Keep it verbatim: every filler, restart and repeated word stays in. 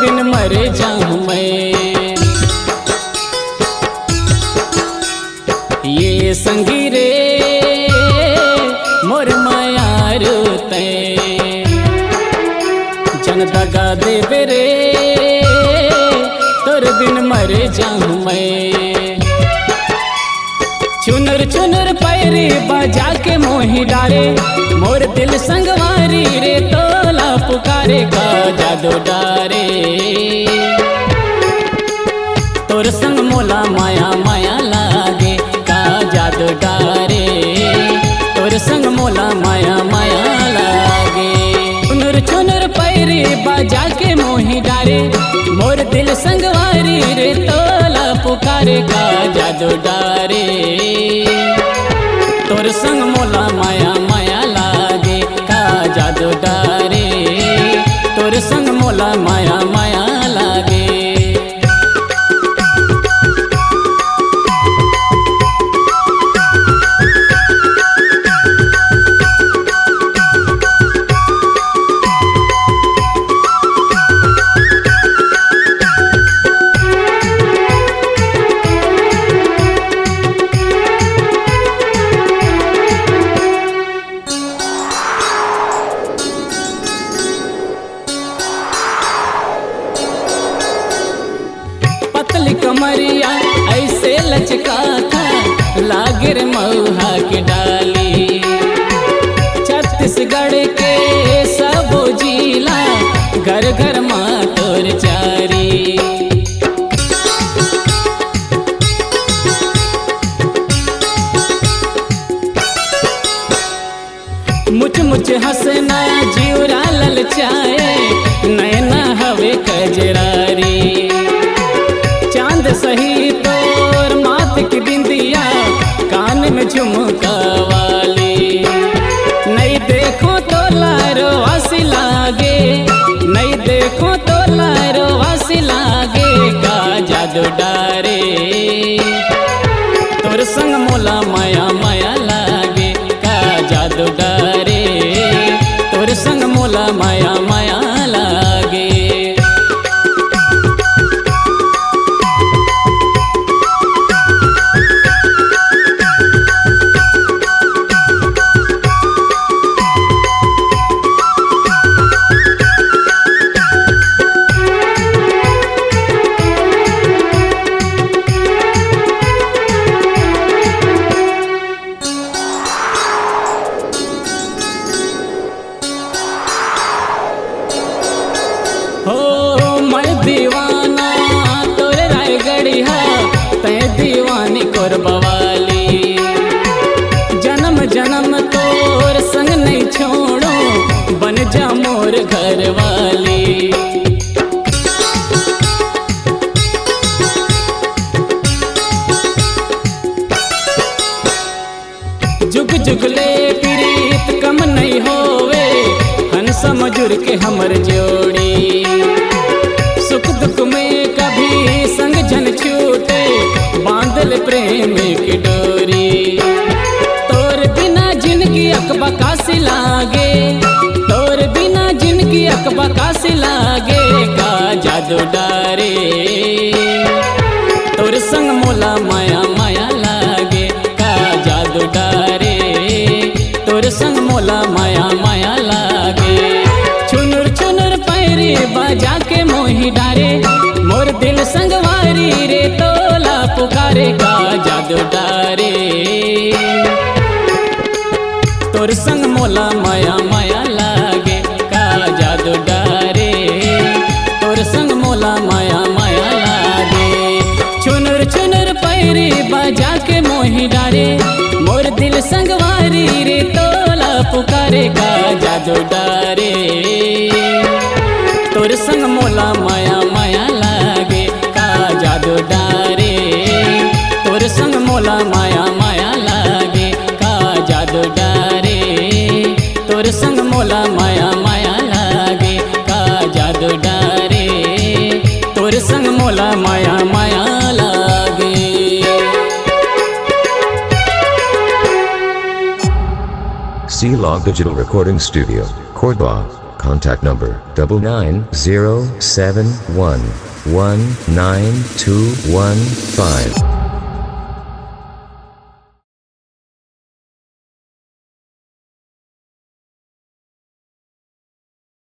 बिन मर जाहूं मैं। ये संगी रे मोर मयारू तैं, जन दगा देबे रे, तोर बिन मर जाहूं मैं। चुनुर चुनुर पैरी बजा के मोहि डारे, मोर दिल संगवारी रे तोला पुकारे, का जादू डारे। तोर संग मोला माया माया लागे, का जादू डारे। तोर संग मोला माया माया लागे। चुनुर चुनुर पैरी बजा के मोहि डारे, मोर दिल संगवारी रे तोला पुकारे, का जादू डारे। तोर संग मोला माया माया लागे, का जादू डारे। तोर संग मोला माया माया लागे। पतली कमरिया ऐसे लचकाथा, लागे रे मऊहा के डाली। छत्तीसगढ़ के सबो जिला, घर घर मा तोर चारी। मुच मुच हंसना जिउरा ललचाए, नैना हवे कजरारी। चांद सही तोर माथ की बिंदिया, कान में झुमका वाली। नहीं देखो तो लारो आसी लागे, नहीं देखो तो लारो आसी लागे, का जादू डारे। तोर संग मोला माया माया लागे, का जादू डारे। तोर संग मोला माया माया लागे। हो मैं दीवाना तोरे रायगढ़िया, तै दीवानी कोरबा वाली। जन्म जन्म तोर संग नहीं छोड़ो, बन जा मोर घर वाली। जुग जुग ले प्रीत कम नहीं होवे, हंसा मजूर के हमर जोड़ी। सुख दुख में कभी संग जन छूटे, बांधल प्रेम की डोरी। तोर बिना जिनगी अकबकासी लागे, तोर बिना जिनगी अकबकासी लागे, का जादू डारे। तोर संग मोला माया माया लागे, का जादू डारे। तोर संग मोला माया माया लागे। छुनुर छुनुर पैरी बजा के मोही डारे, मोर दिल संगवारी रे तोला पुकारे, का जादू डारे। तोर संग मोला माया माया लागे, का जादू डारे। तोर संग मोला माया माया लागे। छुनुर छुनुर पैरी बजा के मोही डारे, मोर दिल संगवारी रे तोला पुकारे, का जादू डारे। तोर संग मोला माया माया लागे, का जादू डारे। तोर संग मोला माया माया लागे, का जादू डारे। तोर संग मोला माया माया लागे, का जादू डारे। तोर संग मोला माया माया लागे। C Log Digital Recording Studio, Korba. Contact number double nine zero seven one one nine two one five.